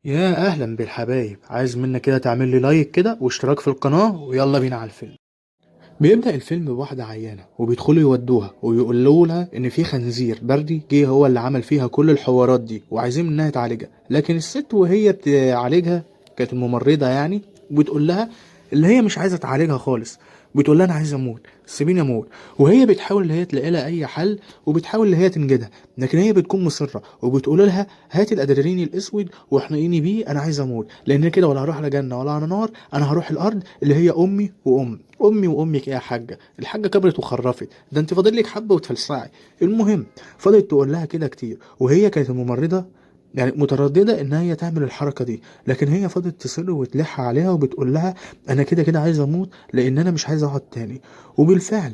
يا اهلا بالحبايب، عايز منك كده تعمل لي like كده واشتراك في القناة، ويلا بينا على الفيلم. بيبدأ الفيلم بواحدة عيانة وبيدخلوا يودوها ويقولوا لها ان في خنزير بردي جه هو اللي عمل فيها كل الحوارات دي وعايزين منها تعالجها. لكن الست وهي بتعالجها كانت الممرضة يعني بتقول لها اللي هي مش عايزة تعالجها خالص، بتقول لها انا عايزة اموت، سيبيني اموت. وهي بتحاول ان هي تلاقي لها اي حل وبتحاول ان هي تنجدها، لكن هي بتكون مصرة وبتقول لها هاتي الادرينالين الاسود واحنقيني بيه، انا عايزة اموت، لان كده ولا هروح لا جنة ولا على نار، انا هروح الارض اللي هي امي وامي امي وامك. ايه يا حاجة؟ الحاجة كبرت وخرفت، ده انت فاضل لك حبه وتفلسعي. المهم فضلت تقول لها كده كتير، وهي كانت الممرضة يعني مترددة ان هي تعمل الحركة دي، لكن هي فضلت تصر وتلح عليها وبتقول لها انا كده كده عايزه اموت لان انا مش عايزه اقعد تاني. وبالفعل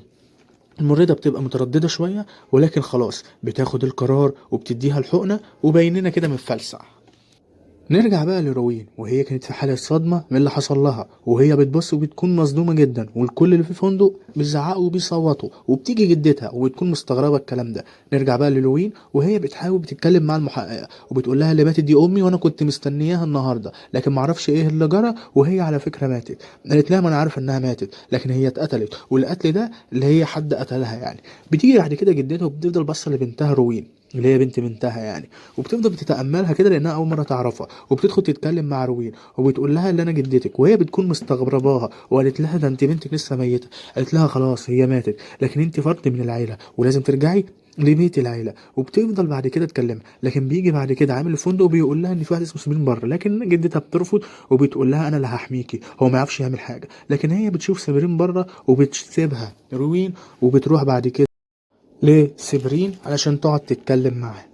الممرضة بتبقى مترددة شوية، ولكن خلاص بتاخد القرار وبتديها الحقنة وبيننا كده متفلسع. نرجع بقى لروين وهي كانت في حالة صدمة من اللي حصل لها، وهي بتبص وبتكون مصدومة جدا، والكل اللي في الفندق بيزعقوا وبيصوتوا، وبتيجي جدتها وبتكون مستغربة الكلام ده. نرجع بقى لروين وهي بتحاول بتتكلم مع المحققة وبتقول لها اللي ماتت دي أمي، وأنا كنت مستنياها النهاردة لكن معرفش إيه اللي جرى، وهي على فكرة ماتت. قالت لها ما أنا عارفة إنها ماتت، لكن هي اتقتلت، والقتل ده اللي هي حد قتلها يعني. بتيجي بعد كده جدتها وبتفضل باصة لبنتها روين اللي هي بنت بنتها يعني، وبتفضل بتتأملها كده لأنها أول مرة تعرفها، وبتدخل تتكلم مع روين وبتقول لها اللي أنا جدتك، وهي بتكون مستغرباها وقالت لها ده أنت بنتك لسه ميتة. قالت لها خلاص هي ماتت، لكن أنت فرد من العيلة ولازم ترجعي لبيت العيلة. وبتفضل بعد كده تكلمها، لكن بيجي بعد كده عامل الفندق وبيقول لها ان في واحد اسمه سمير بره، لكن جدتها بترفض وبتقول لها انا اللي هحميكي، هو ما يعرفش يعمل حاجة. لكن هي بتشوف سميرين بره وبتسيبها روين وبتروح بعد كده لسيبرين علشان تقعد تتكلم معاه،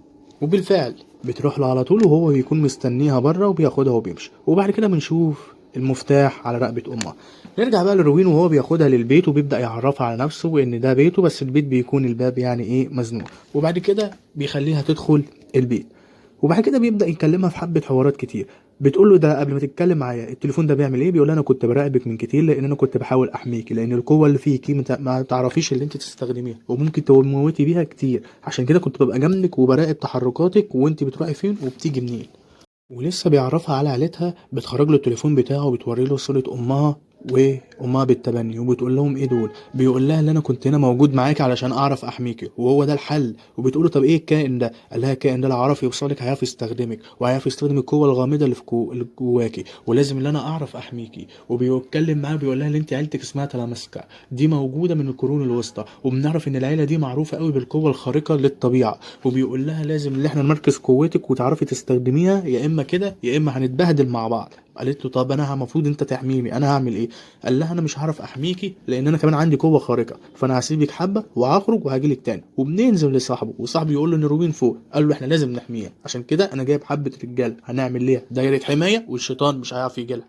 وبالفعل بتروح له على طول وهو بيكون مستنيها بره وبياخدها وبيمشي. وبعد كده بنشوف المفتاح على رقبة أمها. نرجع بقى لروين وهو بياخدها للبيت وبيبدأ يعرفها على نفسه وإن ده بيته، بس البيت بيكون الباب يعني إيه مزنوق. وبعد كده بيخليها تدخل البيت، وبعد كده بيبدأ يكلمها في حبة حوارات كتير. بتقول له ده قبل ما تتكلم معايا التليفون ده بيعمل ايه؟ بيقول لها انا كنت براقبك من كتير لان انا كنت بحاول احميكي، لان القوة اللي فيكي ما تعرفيش اللي انت تستخدميها وممكن تموتي بيها كتير، عشان كده كنت ببقى جنبك وبراقب تحركاتك وانت بتروحي فين وبتيجي منين. ولسه بيعرفها على عيلتها، بتخرج له التليفون بتاعه وبتوري له صورة امها وامها بالتبني وبتقول لهم ايه دول؟ بيقول لها ان انا كنت هنا موجود معاكي علشان اعرف احميكي وهو ده الحل. وبتقول له طب ايه الكائن ده؟ قال لها الكائن ده لو عرف يوصلك هيعرف يستخدمك وهيعرف يستخدم القوة الغامضة اللي في اللي جواكي، ولازم ان انا اعرف احميكي. وبيتكلم معاها بيقول لها ان انت عيلتك اسمها تلامسكا، دي موجودة من القرون الوسطى، وبنعرف ان العيلة دي معروفة قوي بالقوة الخارقة للطبيعة. وبيقول لها لازم ان احنا نمركز قوتك وتعرفي تستخدميها، يا اما كده يا اما هنتبهدل مع بعض. قالت له طب انا المفروض انت تحميني، انا هعمل ايه؟ قال لها انا مش هعرف احميكي لان انا كمان عندي قوة خارقة، فانا هسيبك حبه وهخرج وهاجيلك تاني. وبننزل لصاحبه وصاحبه يقول له ان روين فوق، قال له احنا لازم نحميها، عشان كده انا جايب حبه رجاله هنعمل ليها دايرة حماية والشيطان مش هيعرف يجي لها.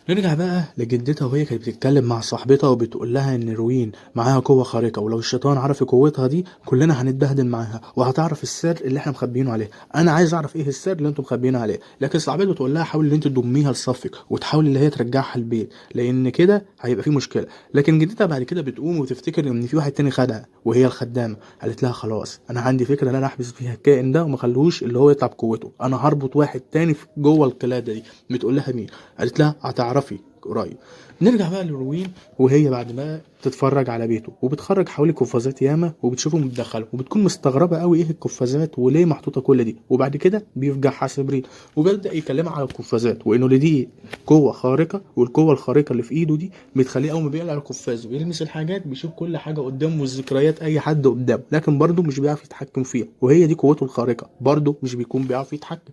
نرجع بقى لجدتها وهي كانت بتتكلم مع صاحبتها وبتقول لها ان روين معاها قوة خارقة، ولو الشيطان عرف قوتها دي كلنا هنتبهدل معاها، وهتعرف السر اللي احنا مخبيينه عليها. انا عايز اعرف ايه السر اللي انتم مخبيينه عليها. لكن صاحبتها بتقول لها حاولي ان انت تضميها لصفك وتحاولي اللي هي ترجعها البيت، لان كده هيبقى في مشكلة. لكن جدتها بعد كده بتقوم وتفتكر ان في واحد تاني خدها وهي الخدامة. قالت لها خلاص انا عندي فكرة ان انا احبس فيها الكائن ده وما اخليهوش اللي هو يطلع بقوته، انا هربط واحد تاني في جوه القلادة دي. بتقول لها مين؟ قالت لها هتعرفي قريب. نرجع بقى لروين وهي بعد ما تتفرج على بيته وبتخرج حوالي قفازات ياما وبتشوفهم بيتدخلوا، وبتكون مستغربه قوي ايه القفازات وليه محطوطة كل دي. وبعد كده بيفجعها سبرين وبيبدا يكلمها على القفازات وانه اللي دي قوة خارقة، والقوه الخارقة اللي في ايده دي بتخليه اول ما بيقلع القفاز ويلمس الحاجات بيشوف كل حاجة قدامه والذكريات اي حد قدامه، لكن برضه مش بيعرف يتحكم فيها، وهي دي قوته الخارقة، برضه مش بيكون بيعرف يتحكم.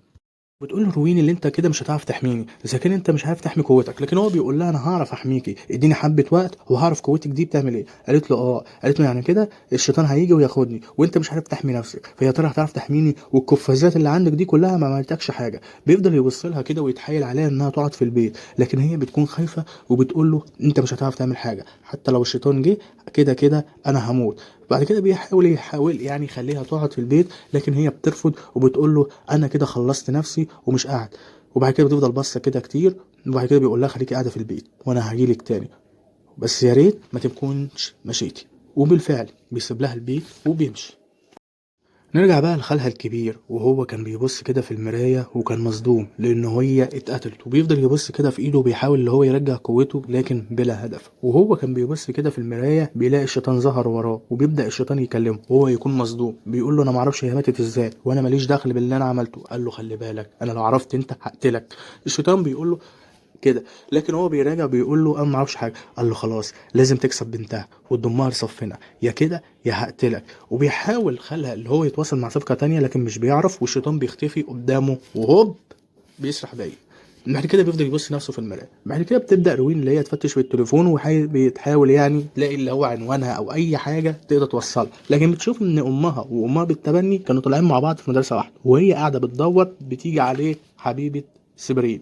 بتقول له روين اللي انت كده مش هتعرف تحميني اذا كان انت مش عارف تحمي قوتك، لكن هو بيقول لها انا هعرف احميكي، اديني حبه وقت وهعرف قوتك دي بتعمل ايه. قالت له اه، قالت له يعني كده الشيطان هيجي وياخدني وانت مش عارف تحمي نفسك، فيا ترى هتعرف تحميني؟ والقفازات اللي عندك دي كلها ما عملتكش حاجة. بيفضل يبص لها كده ويتحايل عليها انها تقعد في البيت، لكن هي بتكون خايفة وبتقول له انت مش هتعرف تعمل حاجة، حتى لو الشيطان جه كده كده انا هموت. بعد كده بيحاول يحاول يعني يخليها تقعد في البيت، لكن هي بترفض وبتقول له انا كده خلصت نفسي ومش قاعد. وبعد كده بتفضل باصة كده كتير، وبعد كده بيقول لها خليكي قاعدة في البيت وانا هجيلك تاني، بس يا ريت ما تكونش مشيتي. وبالفعل بيسيب لها البيت وبيمشي. نرجع بقى لخالها الكبير، وهو كان بيبص كده في المراية وكان مصدوم لأن هي اتقتلت، وبيفضل يبص كده في ايده وبيحاول اللي هو يرجع قوته لكن بلا هدف. وهو كان بيبص كده في المراية بيلاقي الشيطان ظهر وراه، وبيبدأ الشيطان يكلمه وهو يكون مصدوم، بيقول له انا معرفش هي ماتت ازاي وانا ماليش دخل باللي انا عملته. قال له خلي بالك انا لو عرفت انت هقتلك. الشيطان بيقول له كده، لكن هو بيراجع بيقول له انا ما اعرفش حاجة. قال له خلاص لازم تكسب بنتها وتضمها لصفنا، يا كده يا هقتلك. وبيحاول خالها اللي هو يتواصل مع صفقة تانية لكن مش بيعرف، والشيطان بيختفي قدامه وهوب بيسرح بعيد. بعد كده بيفضل يبص نفسه في المراية. بعد كده بتبدا روين اللي هي تفتش في التليفون وبتحاول يعني تلاقي اللي هو عنوانها او اي حاجة تقدر توصلها، لكن بتشوف ان امها وامها بالتبني كانوا طالعين مع بعض في مدرسه واحدة، وهي قاعدة بتدور بتيجي عليه حبيبه سيبرين.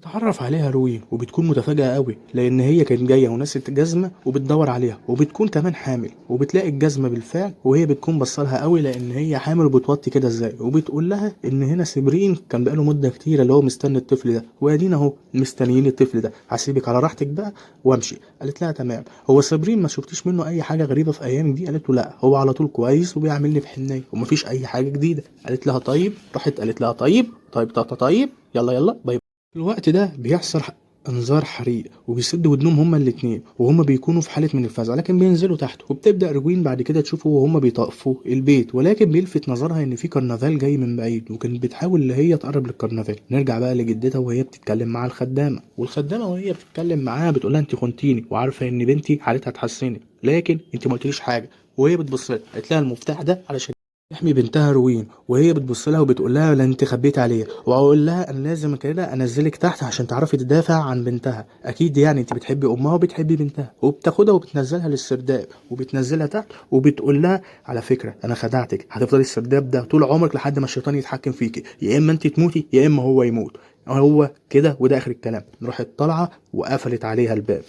تعرف عليها روين وبتكون متفاجئة قوي لأن هي كانت جاية ونست جزمة وبتدور عليها، وبتكون كمان حامل، وبتلاقي الجزمة بالفعل، وهي بتكون بصلها قوي لأن هي حامل وبتوطي كده ازاي، وبتقول لها إن هنا سيبرين كان بقاله مدة كتيرة اللي هو مستني الطفل ده، وادينا اهو مستنيين الطفل ده، هسيبك على راحتك بقى وامشي. قالت لها تمام. هو سيبرين ما شفتيش منه أي حاجة غريبة في أيام دي؟ قالت له لا، هو على طول كويس وبيعملني بحنية ومفيش أي حاجة جديدة. قالت لها طيب. راحت قالت لها طيب طيب طيب طيب يلا يلا باي. في الوقت ده بيحصل انذار حريق وبيسد ودنهم هما الاتنين، وهما بيكونوا في حالة من الفزع، لكن بينزلوا تحت. وبتبدأ روين بعد كده تشوفه وهما بيطفوا البيت، ولكن بيلفت نظرها ان في كرنفال جاي من بعيد، وكانت بتحاول اللي هي تقرب للكرنفال. نرجع بقى لجدتها وهي بتتكلم مع الخدامة، والخدامة وهي بتتكلم معاها بتقول لها انت خنتيني وعارفة ان بنتي حالتها اتحسنت، لكن انت ما قلتليش حاجة. وهي بتبص لها قالت لها المفتاح ده علشان تحمي بنتها روين، وهي بتبص لها وبتقول لها لا انت خبيت عليا، واقول لها انا لازم كده انزلك تحت عشان تعرفي تدافع عن بنتها، اكيد يعني انت بتحبي امها وبتحبي بنتها. وبتاخدها وبتنزلها للسرداب وبتنزلها تحت وبتقول لها على فكرة انا خدعتك، هتفضلي السرداب ده طول عمرك لحد ما الشيطان يتحكم فيكي، يا اما انت تموتي يا اما هو يموت. هو كده وده اخر الكلام. راحت طالعه وقفلت عليها الباب.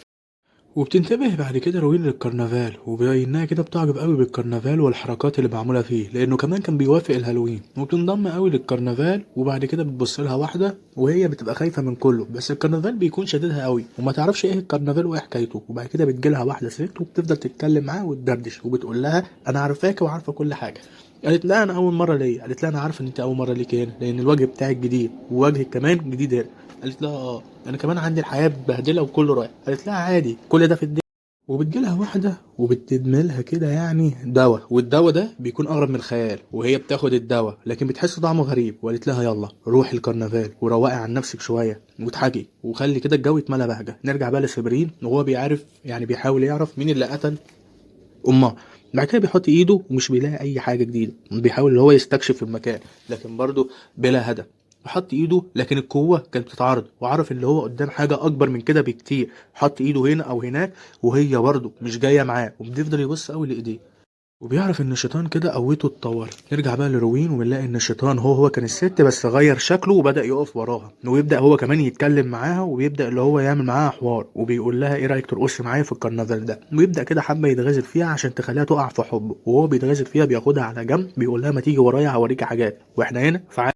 وبتنتبه بعد كده روين للكرنفال، وبينها كده بتعجب قوي بالكرنفال والحركات اللي معمولة فيه، لانه كمان كان بيوافق الهالوين، وبتنضم قوي للكرنفال. وبعد كده بتبص لها واحدة وهي بتبقى خايفة من كله، بس الكرنفال بيكون شددها قوي وما تعرفش ايه الكرنفال وايه حكايته. وبعد كده بتجيلها واحدة ست وبتفضل تتكلم معاها وتدردش وبتقول لها انا عارفاك وعارفه كل حاجة. قالت لها انا اول مرة ليا. قالت لها انا عارفه ان انت اول مرة ليك هنا لان الوجه بتاعك جديد ووجهك كمان جديد هنا. قالت لها اه انا كمان عندي الحياة متبهدله وكله رايح. قالت لها عادي كل ده في الدنيا. وبتجيلها واحدة وبتدملها كده يعني دواء، والدواء ده بيكون اغرب من الخيال، وهي بتاخد الدواء لكن بتحس طعمه غريب. وقالت لها يلا روحي الكرنفال وروقي عن نفسك شوية واضحكي وخلي كده الجو يتملى بهجة. نرجع بقى لسبرين وهو بيعرف يعني بيحاول يعرف مين اللي قتل امها. بعد كده بيحط ايده ومش بيلاقي اي حاجة جديدة، بيحاول اللي هو يستكشف المكان لكن برضه بلا هدف. حط ايده لكن القوة كانت بتتعارض، وعرف اللي هو قدام حاجة اكبر من كده بكتير. حط ايده هنا او هناك وهي برضه مش جاية معاه، وبيفضل يبص قوي لايديه وبيعرف ان الشيطان كده قوته اتطورت. نرجع بقى لروين وبنلاقي ان الشيطان هو كان الست بس غير شكله وبدا يقف وراها، ويبدا هو كمان يتكلم معاها، وبيبدا اللي هو يعمل معاها حوار وبيقول لها ايه رايك ترقصي معايا في الكرنفال ده، ويبدا كده حبه يتغازل فيها عشان تخليها تقع في حبه. وهو بيتغازل فيها بياخدها على جنب بيقول لها ما تيجي ورايا هوريكي حاجات، واحنا هنا في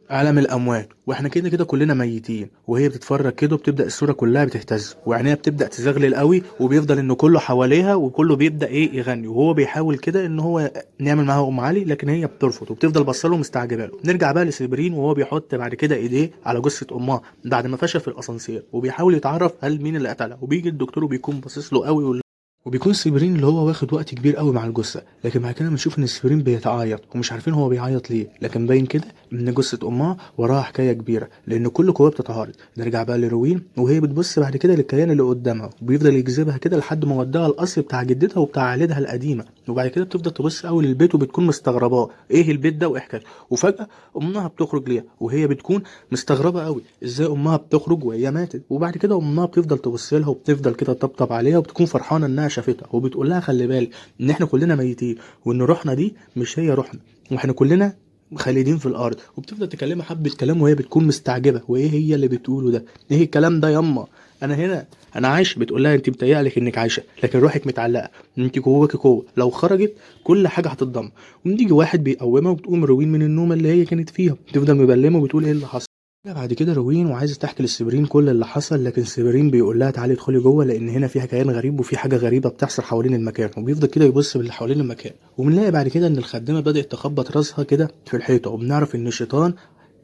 عالم الاموات واحنا كده كده كلنا ميتين. وهي بتتفرج كده وبتبدا الصورة كلها بتهتز وعينيها بتبدا تزغلل قوي، وبيفضل انه كله حواليها وكله بيبدا ايه يغني، وهو بيحاول كده ان هو نعمل معاها ام علي لكن هي بترفض وبتفضل بصله مستعجبه له. نرجع بقى لسيبرين وهو بيحط بعد كده ايديه على جثة امها بعد ما فشل في الاسانسير، وبيحاول يتعرف هل مين اللي قتلها. وبيجي الدكتور وبيكون باصص له قوي، وبيكون سيبرين اللي هو واخد وقت كبير قوي مع الجثة، لكن بعد كده بنشوف ان سيبرين بيتعيط ومش عارفين هو بيعيط ليه، لكن باين كده ان جثة امها وراها حكاية كبيرة لان كل قوة بتتعارض. نرجع بقى لروين وهي بتبص بعد كده للكيان اللي قدامها، وبيفضل يجذبها كده لحد ما وداها القصر بتاع جدتها وبتاع عائلتها القديمة. وبعد كده بتفضل تبص قوي للبيت وبتكون مستغرباه ايه البيت ده وايه حكايته. وفجاة امها بتخرج ليها وهي بتكون مستغربه قوي ازاي امها بتخرج وهي ماتت. وبعد كده امها بتفضل تبص لها وبتفضل كده تطبطب عليها وبتكون فرحانة انها شافتها، وبتقول لها خلي بالك ان احنا كلنا ميتين وان روحنا دي مش هي روحنا واحنا كلنا خالدين في الارض. وبتفضل تكلمها حبه كلام وهي بتكون مستعجبه وايه هي اللي بتقوله ده، ايه الكلام ده ياما انا هنا انا عايش. بتقول لها انت متهيألك انك عايشه لكن روحك متعلقه، انت جواكي قوة لو خرجت كل حاجة هتتدمر. وبيجي واحد بيقومها وبتقوم روين من النوم اللي هي كانت فيها، بتفضل مبلمه وبتقول ايه اللي حصل. بعد كده روين وعايزه تحكي لسيبرين كل اللي حصل، لكن سيبرين بيقول لها تعالي ادخلي جوه لان هنا فيها كيان غريب وفي حاجة غريبة بتحصل حوالين المكان، وبيفضل كده يبص باللي حوالين المكان. وبنلاقي بعد كده ان الخدامة بدات تخبط راسها كده في الحيطة، وبنعرف ان الشيطان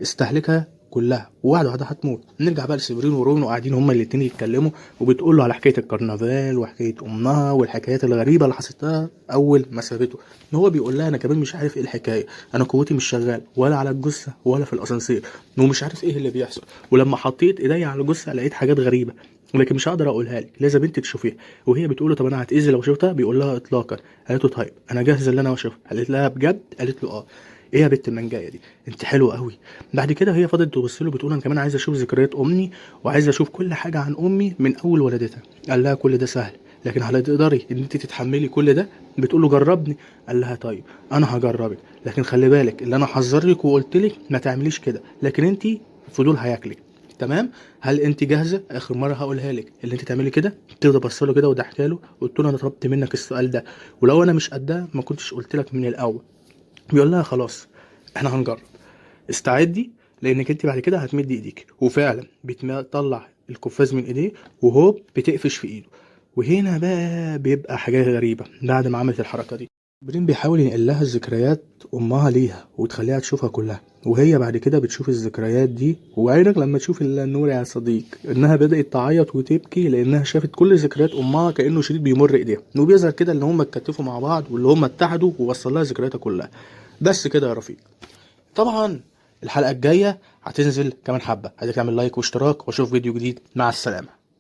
استهلكها كلها وواحدة واحدة هتموت. نرجع بقى لسيبرين وروين وقاعدين هما الاتنين يتكلموا، وبتقول له على حكاية الكرنفال وحكاية امها والحكايات الغريبة اللي حصلتها اول ما سابته. هو بيقول لها انا كمان مش عارف ايه الحكاية، انا قوتي مش شغالة ولا على الجثة ولا في الاسانسير، ومش عارف ايه اللي بيحصل، ولما حطيت ايديا على الجثة لقيت حاجات غريبة ولكن مش هقدر اقولها لك، لازم انت تشوفيها. وهي بتقول له طب انا هتاذي لو شفتها؟ بيقول لها اطلاقا. قالت له طيب انا جاهزة اللي انا اشوفها. قالت لها بجد؟ قالت له اه. ايه يا بنت المنجايه دي، انت حلوة قوي. بعد كده هي فضلت تبص له بتقول انا كمان عايزه اشوف ذكريات امي وعايزه اشوف كل حاجة عن امي من اول ولادتها. قال لها كل ده سهل، لكن هل تقدري ان انت تتحملي كل ده؟ بتقول له جربني. قال لها طيب انا هجربك، لكن خلي بالك اللي انا حذرك وقلت لك ما تعمليش كده، لكن انت الفضول هياكلك، تمام؟ هل انت جاهزة؟ اخر مرة هقولها لك اللي انت تعملي كده. تفضل بص له كده وضحكها له، قلت له انا طلبت منك السؤال ده، ولو انا مش قدها ما كنتش قلت لك من الاول. بيقول لها خلاص احنا هنجرب، استعدي لانك انت بعد كده هتمدي ايديك. وفعلا بتطلع القفاز من ايديه وهوب بتقفش في ايده. وهنا بقى بيبقى حاجة غريبة بعد ما عملت الحركة دي. برين بيحاول ينقل لها ذكريات امها ليها وتخليها تشوفها كلها، وهي بعد كده بتشوف الذكريات دي، وعينك لما تشوف النور يا صديق انها بدأت تعيط وتبكي لانها شافت كل ذكريات امها كأنه شريط بيمر ايديها. وبيظهر كده ان هم اتكتفوا مع بعض واللي هم اتحدوا ووصل لها ذكرياتها كلها. بس كده يا رفيق. طبعا الحلقة الجاية هتنزل كمان حبة، عايزك تعمل لايك واشتراك واشوف فيديو جديد. مع السلامة.